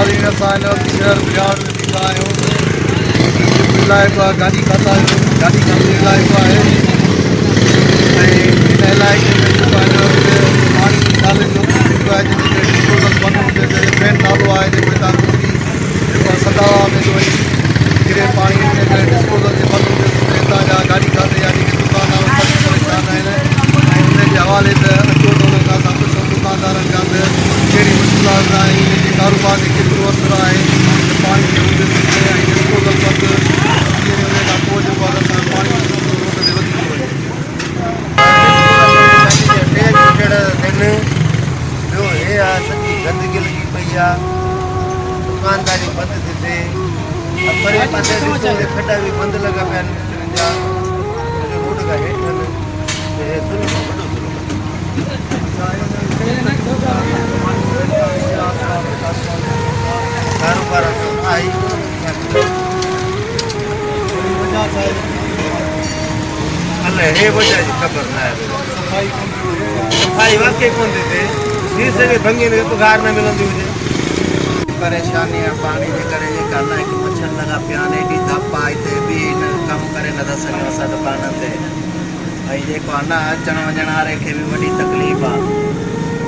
ناظرين اسان هن وقت شهر بجاڙ ۾ بيٺا آهيون جيڪو علائقو آهي گاڏي کاتا جو گاڏي کاتي جو علائقو آهي ۽ هن علائقي ۾ جيڪو آهي هن وقت پاڻي نالي جو جيڪو آهي جنهن جي ڪري ڊسپوزل بند هوندي ته مين نالو آهي جيڪو هتان گذري جيڪو آهي سداوا ۾ ٿو وڃي ڪري پاڻي ان ڪري ڊسپوزل جي بند هوندي ته هتان جا گاڏي کاتي جا جيڪي دڪاندار سڀ پريشان آهن ۽ ان جي حوالي ته اچو ته انهن کان اسان پڇون دڪاندارن کان ته ڪهڙي مشڪلات آهن انهن جي ڪاروبار تي ڪيترو اثر آهي ته پاڻي جي هوندي سٺي ۽ ڊسپوزل بند ٿي وڃي ان کان پوء جيڪو آهي اسان جو پاڻي جو سلسلو روڊ تي وڌي ٿو وڃي. ٻيو هي آ سڄي گندگي لڳي پئي آ دڪانداري بند ٿي ٿئي پري پاسي ڏسو ته کڏا به بند لڳا پيا آهن مسترين جا سڄو روڊ کان هيٺ آهن ته هي ظلم آ وڏو ظلم آ. ڪاروبار اسان آهي ئي ڪونه ڇا ڪيون. الائي هي وجه جي خبر نه آهي صفائي واقعي ڪونه ٿي ٿئي ٿي سگهي ڀنگين کي پگهار نه ملندي هجي. پريشاني آ پاڻي جي ڪري جيڪا لائيٽ مڇر لڳا پيا آهن ايڏي ڌپ آ هتي به هن ڪم ڪري نٿا سگهون اسان دڪانن تي ۽ جيڪو آ نه اچڻ وڃڻ واري کي به وڏي تڪليف آ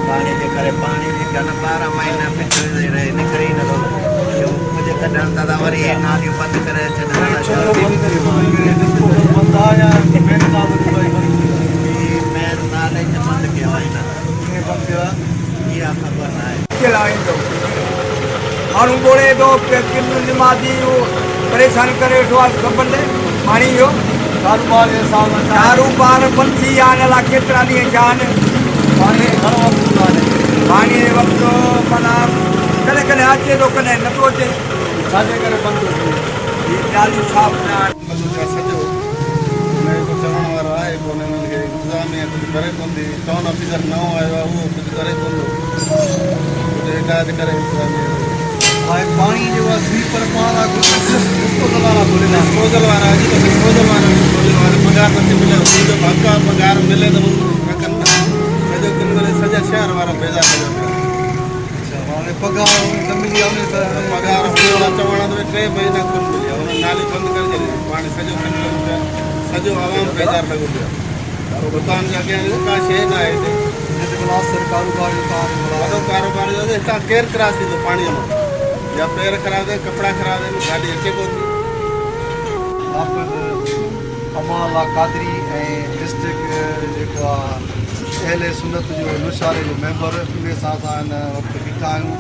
پاڻي جي ڪري پاڻي جيڪا نه 12 مهينا بيٺو رهي نڪري ئي نٿو اهو ڪجهه ڪڍن ٿا ته وري هي ناليون بند ڪري ڇڏن ٿا هي مين نالي کي بند ڪيو آهي نه اها خبر نه آهي. ماڻهو ٻوڙي ٿو ڪن نمازي اهو پريشان ڪري ويٺو آهي سڀن پاڻي جو ڪاروبار جي حساب سان ڇا ڪاروبار بند ٿي ويا آهن الاء ڪيترا ڏينهن ٿيا آهن. پاڻي جو گهڻو وقت هوندو آهي پاڻي جو وقت معنيٰ ڪڏهن ڪڏهن اچي ٿو ڪڏهن نٿو اچي. ڇا جي ڪري بند ٿو ٿئي؟ هي ناليون صاف نه آهن. بند ٿيا سڄو ان جو ڪو چوڻ وارو آهي ڪونه انهن کي انتظاميه ڪجهه ڪري ڪونه ٿي ٽائون آفيسر نئون آيو آهي اهو ڪجهه ڪري ڪونه ٿو ڪجهه هدايت ڪري انتظاميه کي. آهي پاڻي جيڪو آهي سوئيپر پاڻ آهي ڊسپوزل وارا کوليندا آهن. ڊسپوزل وارا اڄ ته ڊسپوزل وارا ڊسپوزل وارا پگهار نٿي ملي انهن جو به حق آهي پگهار ملي ته هو رکن نه سڄو ڪن ملي سڄا شهر وارا بيزار لڳا پيا آهن. اڇا هاڻي پگهار نه ملي آهي ان پگهار هن چوڻ آهي ته 3 مهينا کن ملي آهي هنن نالي بند ڪري ڇڏي پاڻي سڄو ڪن لڳو پيو آهي سڄو عوام بيزار لڳو پيو آهي. دڪان جي اڳيان ڏس ڪا شيء نه آهي هتي. جتي مناسب ڪاروبار جو ڪار وڏو ڪاروبار جو هتان ڪير ڪراس ٿيندو پاڻيء مان يا پير خراب ٿين ڪپڙا خراب ٿين گاڏي اچي ڪونه ٿي. حافظ امان الله قادري ۽ ڊسٽرڪٽ جيڪو آ اهل سنت جو نوشهري جو ميمبر انهي سان اسان هن وقت بيٺا آهيون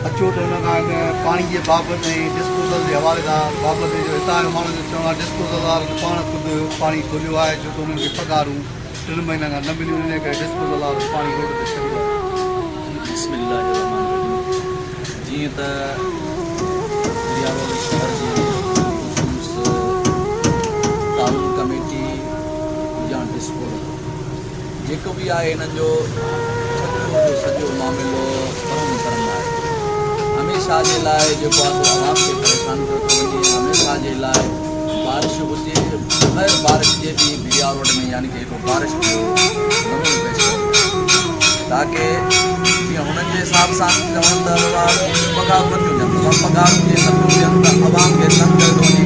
اچو ته ان کان هن پاڻي جي بابت ۽ ڊسپوزل جي حوالي سان بابت جو هتان جو ماڻهن جو چوڻ آ ڊسپوزل وارن پاڻ خود پاڻي کوليو آهي ڇو ته انهن کي پگهارون ٽن مهينن کان نه مليون انهي ڪري ڊسپوزل وارن پاڻي روڊ تي ڇڏيو آهي. بسم الله الرحمٰن الرحيم جيئن ته درياوڙي شهر جي بالخصوص ٽائون ڪميٽي يا ڊسپوزل جيڪو به آهي انهن جو سڄو جو سڄو معاملو برهم ڪرڻ آهي هميشه جي لاء جيڪو آهي سو عوام کي پريشان ڪيو ٿو وڃي هميشه جي لاء بارش هجي بغير بارش جي به ڀريا روڊ ۾ يعني ڪي هڪڙو بارش جو نمونو پيش ڪيو ويو تاڪه جيئن هنن جي حساب سان چون ته بابا پگهارون نٿيون ڏين بابا پگهارون جي نٿيون ڏين ته عوام کي تنگ ڪيو ٿو وڃي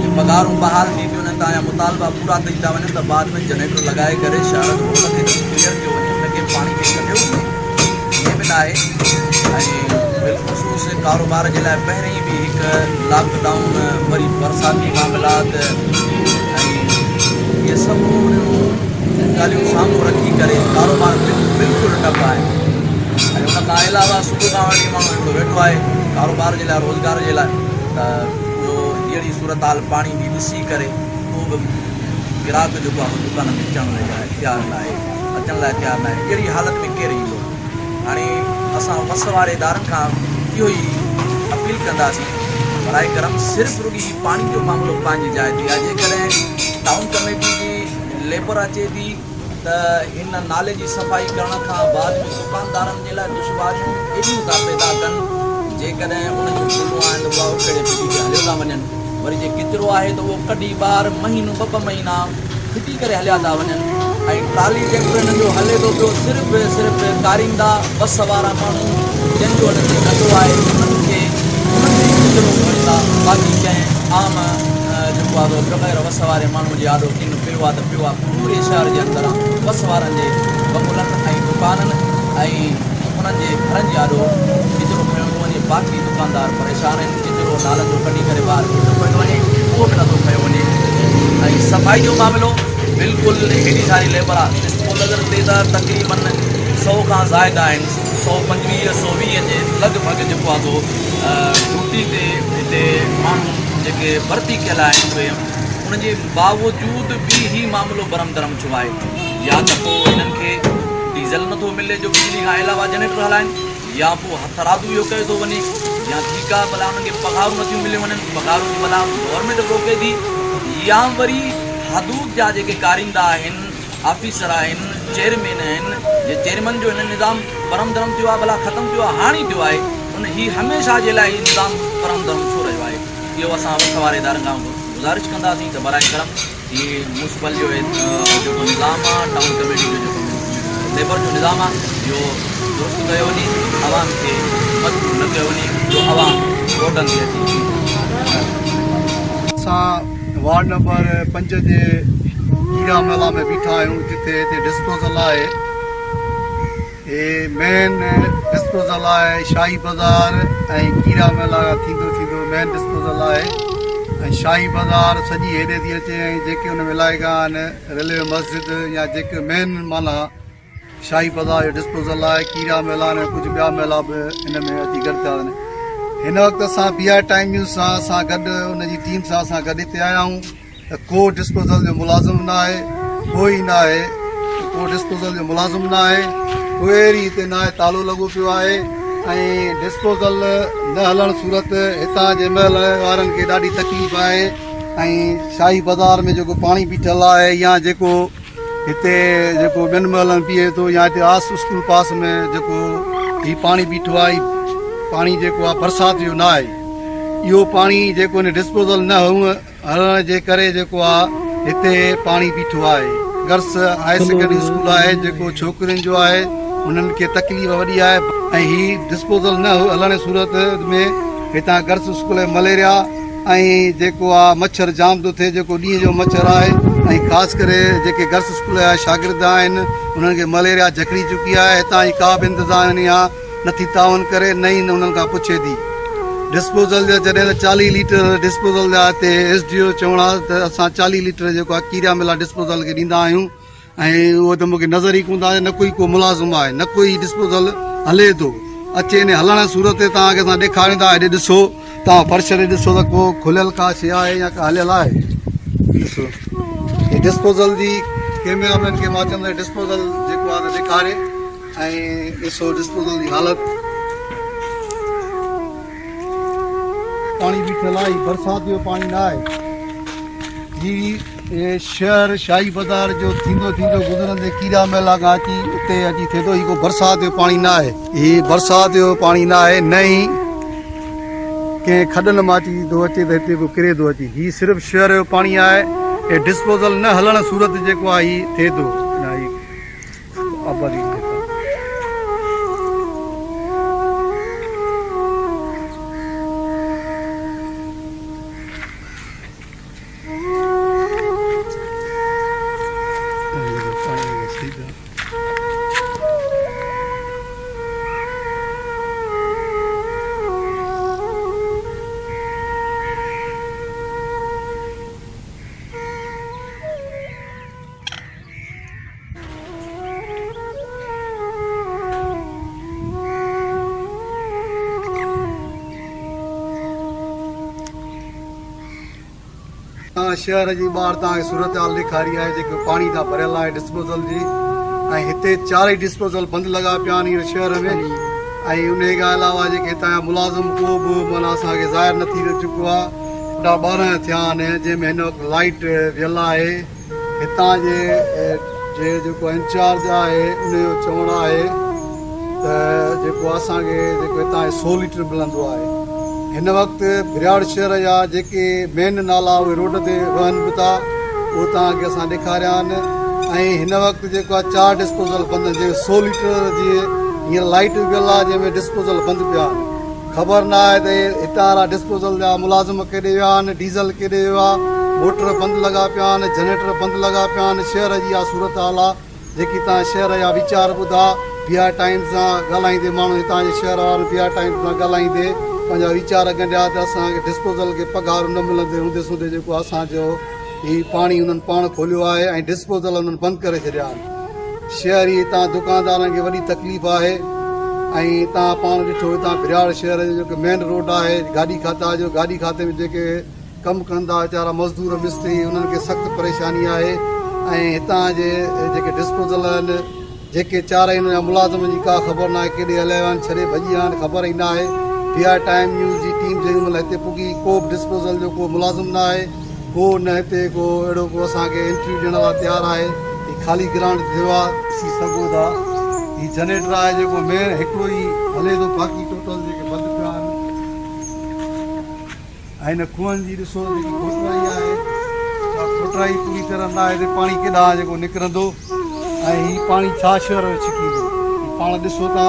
جي پگهارون بحال ٿي ٿيون وڃن ته يا مطالبا پورا ٿي ٿا وڃن ته بعد ۾ جنريٽر لڳائي ڪري شهر جو روڊ کي ڪليئر ڪيو وڃي ان کي پاڻي کي ڪڍيو وڃي ائين به ناهي ۽ بالخصوص ڪاروبار جي لاء پهرين به هڪ لاڪ ڊائون وري برساتي معاملات ۽ اهي سموريون ڳالهيون سامهون رکي ڪري ڪاروبار بلڪل ٺپ آهي ۽ ان کان علاوه صبح کان وٺي ماڻهو هڪڙو ويٺو آهي ڪاروبار جي لاء روزگار جي لاء ته اهو اهڙي صورتحال پاڻي جي ڏسي ڪري ڪو به گراهڪ جيڪو آهي دڪان ۾ اچڻ لاء تيار ناهي اچڻ لاء تيار ناهي اهڙي حالت ۾ ڪير ايندو هاڻي اسان وس واري ادارن کان اهو ئي اپيل ڪنداسين براء ڪرم صرف رڳي هي پاڻي جو معاملو پنهنجي جاء تي آهي جيڪڏهن ٽائون ڪميٽي جي ليبر اچي ٿي ته هن نالي جي صفائي ڪرڻ کان بعد به دڪاندارن جي لاء دشواريون ايڏيون ٿا پيدا ڪن جيڪڏهن انهن جون ڀلون آهن ته اها اکيڙي ڦٽي ڪري هليو ٿا وڃن وري جي ڪچرو آهي ته اهو ڪڍي ٻاهر مهينو ٻه ٻه مهينا ڦٽي ڪري هليا ٿا وڃن ۽ ٽرالي ٽريڪٽر هنن جو هلي ٿو پيو صرف صرف ڪاريندا بس وارا ماڻهو جن جو هنن تي ڌنڌو آهي انهن کي. وڃندا باقي ڪنهن عام جيڪو آهي سو بغير وس واري ماڻهو جي آڏو ڪن پيو آهي ته پيو آهي پوري شهر جي اندران وس وارن جي بنگلن ۽ دڪانن ۽ انهن جي گهرن جي آڏو ڪچرو کنيو ٿو وڃي باقي دڪاندار پريشان آهن ڪچرو نالن جو ڪڍي ڪري ٻاهر ڦٽو ڪيو وڃي اهو به نٿو کنيو وڃي ۽ صفائي جو معاملو بلڪل هيڏي ساري ليبر آهي ڊسپوزل تي ته تقريبن سو کان زائد آهن 125 120 جي لڳ ڀڳ جيڪو آهي سو ڊيوٽي تي هتي ماڻهو جيڪي ڀرتي ڪيل آهن اهي ان جي باوجود به هي معاملو برم درم ڇو آهي يا ته پوء هنن کي ڊيزل نٿو ملي جو بجلي کان علاوه جنريٽر هلائن يا پوء هٿرادو اهو ڪيو ٿو وڃي يا ٺيڪ آهي ڀلا انهن کي پگهارون نٿيون مليون وڃن پگهارون جي ڀلا گورنمينٽ روڪي ٿي يا وري حدود جا جيڪي ڪارندا آهن آفيسر آهن چيئرمين آهن جي چيئرمين جو هن نظام برم درم ٿيو آهي ڀلا ختم ٿيو آهي هاڻي ٿيو آهي ان هي هميشه جي لاء هي نظام برم درم ڇو رهيو آهي اهو اسان وس واري ادارن کان گذارش ڪنداسين ته برائي ڪرم هي ميونسپل جو جيڪو نظام آ ٽائون ڪميٽي جو جيڪو ليبر جو نظام آ اهو درست ڪيو وڃي عوام کي مجبور نه ڪيو وڃي جو عوام روڊن تي اچي. اسان وارڊ نمبر 5 جي ڪيرا محلا ۾ بيٺا آهيون جتي هتي ڊسپوزل آهي. هي مين ڊسپوزل آهي شاهي بازار ۽ ڪيرا محلا کان ٿيندو ٿيندو مين ڊسپوزل آهي ۽ شاهي بازار سڄي هيڏي ٿي اچي ۽ جيڪي ان ۾ علائقا آهن ريلوي مسجد يا جيڪي مين معنيٰ شاهي بازار جو ڊسپوزل آهي ڪيرا محلا ۽ ڪجهه ٻيا محلا به ان ۾ اچي گڏ ٿيا آهن هن وقت اسان بي آر ٽائيم نيوز سان اسان گڏ ان جي ٽيم سان اسان گڏ هتي آيا آهيون ته ڪو ڊسپوزل جو ملازم نه آهي، ڪوئي نه آهي، ڪو ڊسپوزل جو ملازم نه آهي، ڪوئر ئي هتي نه آهي، تالو لڳو پيو آهي ۽ ڊسپوزل نه هلڻ صورت هتان جي محل وارن کي ڏاڍي تڪليف آهي ۽ شاهي بازار ۾ جيڪو پاڻي بيٺل آهي يا جيڪو هتي جيڪو ٻين محلن بيهي ٿو يا هتي آس اسڪول پاس ۾ جيڪو هي پاڻي بيٺو آهي پاڻي جيڪو آهي برسات جو نه آهي اهو پاڻي جيڪو هن ڊسپوزل نه هلڻ جي ڪري جيڪو آ هتي پاڻي بيٺو آهي گرلس هائر سيڪنڊري اسڪول آهي جيڪو ڇوڪرين جو آهي انهن کي تڪليف وڏي آهي ۽ هي ڊسپوزل نه هلڻ جي صورت ۾ هتان گرلس اسڪول ۾ مليريا ۽ جيڪو آ مڇر جام ٿو ٿئي جيڪو ڏينهن جو مڇر آهي ۽ خاص ڪري جيڪي گرلس اسڪول جا شاگرد آهن انهن کي مليريا جڪڙي چڪي آهي هتان جي ڪا به انتظاميا نٿي تعاون ڪري نه ئي انهن کان پڇي ٿي. ڊسپوزل جا جڏهن ته 40 ليٽر ڊسپوزل جا هتي ايس ڊي او چوڻ آ ته اسان 40 ليٽر جيڪو آ ڪيريا ملا ڊسپوزل کي ڏيندا آهيون ۽ اهو ته مونکي نظر ئي ڪونه ٿا اچي نه ڪوئي ڪو ملازم آهي نه ڪوئي ڊسپوزل هلي ٿو اچي ان هلڻ جي صورت تي توهان کي اسان ڏيکاريون ٿا هيڏي ڏسو توهان فرش تي ڏسو ته ڪو کليل ڪا شي آهي يا ڪا هليل آهي ڏسو هي ڊسپوزل جي ڪيميرا مين کي مان چوندس ڊسپوزل جيڪو آهي ته ڏيکاري ۽ ڏسو ڊسپوزل جي حالت پاڻي بيٺل آهي برسات جو پاڻي نه آهي هي شهر شاهي بازار جو ٿيندو ٿيندو گذرندي ڪيرا محلا کان اچي اتي اچي ٿئي ٿو هي ڪو برسات جو پاڻي نه آهي هي برسات جو پاڻي نه آهي نه ئي ڪنهن کڏن مان اچي ٿو اچي ته هتي ڪو ڪري ٿو اچي هي صرف شهر جو پاڻي آهي هي ڊسپوزل نه هلڻ صورت جيڪو آهي هي ٿئي ٿو آبادي جي تان شهر جي ٻاهر توهان کي صورتحال ڏيکاري آهي جيڪو پاڻي تان ڀريل آهي ڊسپوزل جي ۽ هتي چارئي ڊسپوزل بند لڳا پيا آهن هينئر شهر ۾ ۽ انهي کان علاوه جيڪي هتان جا ملازم ڪو به معنيٰ اسان کي ظاهر نه ٿي چڪو آهي ساڍا 12 ٿيا آهن جنهن ۾ هن وقت لائيٽ ويل آهي هتان جي جي جيڪو انچارج آهي ان جو چوڻ آهي ته جيڪو اسان کي جيڪو هتان سو ليٽر ملندو آهي هن وقت برياڙ شهر جا جيڪي مين نالا اهي روڊ تي وهن به ٿا اهو توهان کي اسان ڏيکاريا آهن ۽ هن وقت جيڪو آهي چار ڊسپوزل بند آهن جيڪي سو ليٽر جي هينئر لائيٽ ويل آهي جنهن ۾ ڊسپوزل بند پيا آهن. خبر نه آهي ته هتان وارا ڊسپوزل جا ملازم ڪيڏي ويا آهن، ڊيزل ڪيڏي ويو آهي، موٽر بند لڳا پيا آهن، جنريٽر بند لڳا پيا آهن، شهر جي اها صورتحال آهي جيڪي تان شهر جا ويچار ٻڌا بي آر ٽائيمز سان ڳالهائيندي ماڻهن هتان جي شهر وارن بي آر ٽائيمز سان ڳالهائيندي پنهنجا ويچار ڳنڍيا ته اسان کي ڊسپوزل کي پگهارون نه ملندي هوندي سوندي جيڪو اسان جو هي پاڻي انهن پاڻ کوليو آهي ۽ ڊسپوزل انهن بند ڪري ڇڏيا آهن. شهري هتان دڪاندارن کي وڏي تڪليف آهي ۽ هتان پاڻ ڏٺو هتان برياڙ شهر جو جيڪو مين روڊ آهي گاڏي کاتا جو گاڏي کاتي ۾ جيڪي ڪم ڪن ٿا ويچارا مزدور مستري انهن کي سخت پريشاني آهي ۽ هتان جي جيڪي ڊسپوزل آهن جيڪي چارئي انهن جا ملازمن جي ڪا خبر ناهي ڪيڏي هليا ويا آهن ڇڏي ڀڄي ويا آهن خبر ئي ناهي بي آر ٽائيم نيوز جي ٽيم جنهن مهل هتي پڳي ڪو به ڊسپوزل جو ڪو ملازم ناهي ڪو نه هتي ڪو اهڙو ڪو اسان کي انٽرويو ڏيڻ لاء تيار آهي هي خالي گرائونڊ ٿيو آهي ڏسي سگهو ٿا هي جنريٽر آهي جيڪو مين هڪڙو ئي هلي ٿو باقي ٽوٽل جيڪي بند پيا آهن ۽ هن کوهن جي ڏسو جيڪي کوٽرائي آهي اها کوٽرائي پوري طرح نه آهي ته پاڻي ڪيڏانهن جيڪو نڪرندو ۽ هي پاڻي ڇا شهر جو ڇڪيندو هي پاڻ ڏسو ٿا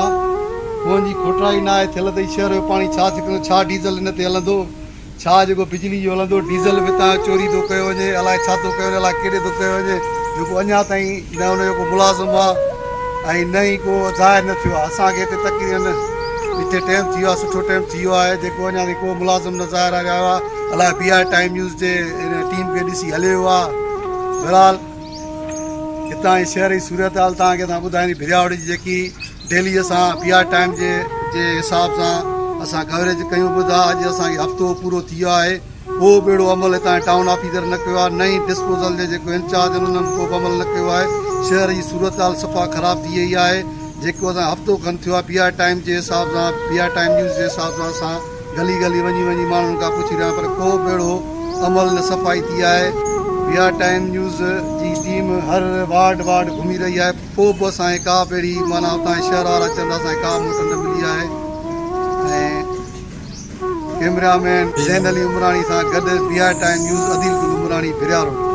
کوهن جي کوٽرائي نه آهي ٿيل ته هي شهر جو پاڻي ڇا ڇڪندو ڇا ڊيزل هن تي هلندو ڇا جيڪو بجلي جو هلندو ڊيزل به تان چوري ٿو ڪيو وڃي الائي ڇا ٿو ڪيو وڃي الائي ڪيڏي ٿو ڪيو وڃي جيڪو اڃا تائين نه ان جو ڪو ملازم آ ۽ نه ئي ڪو ظاهر نه ٿيو آ اسان کي هتي تقريبن هتي ٽيم ٿي ويو آ سٺو ٽيم ٿي ويو آهي جيڪو اڃا تائين ڪو ملازم نه ظاهر آيو آ الائي بي آر ٽائيم نيوز جي ان ٽيم کي ڏسي هليو ويو آ بهرحال هتان جي شهر جي صورتحال توهان کي اسان ٻڌائيندي ڀرياوڙي جي جيڪي ڊيلي اسان بي آر ٽائيم جي جي حساب سان اسان ڪوريج ڪيون به ٿا اڄ اسان کي هفتو پورو ٿي ويو آهي ڪو به اهڙو عمل هتان ٽائون آفيسر نه ڪيو آهي نه ئي ڊسپوزل جي جيڪو انچارج آهن انهن ڪو به عمل نه ڪيو آهي شهر جي صورتحال صفا خراب ٿي وئي آهي جيڪو اسان هفتو کن ٿيو آهي بي آر ٽائيم جي حساب سان بي آر ٽائيم نيوز جي حساب سان اسان گلي گلي وڃي وڃي ماڻهن کان پڇي رهيا آهيون پر ڪو به اهڙو عمل نه صفائي ٿي آهي بي آر ٽائيم نيوز جي ٽيم هر وارڊ وارڊ گهمي رهي آهي پوء به اسان کي ڪا به اهڙي معنيٰ اتان جي شهر وارا چون ٿا اسان کي ڪا موٽ نه ملي آهي ۽ ڪئميرا مين زين علي عمراڻي سان گڏ B I time news Adeel Gul Umrani Bhiria road.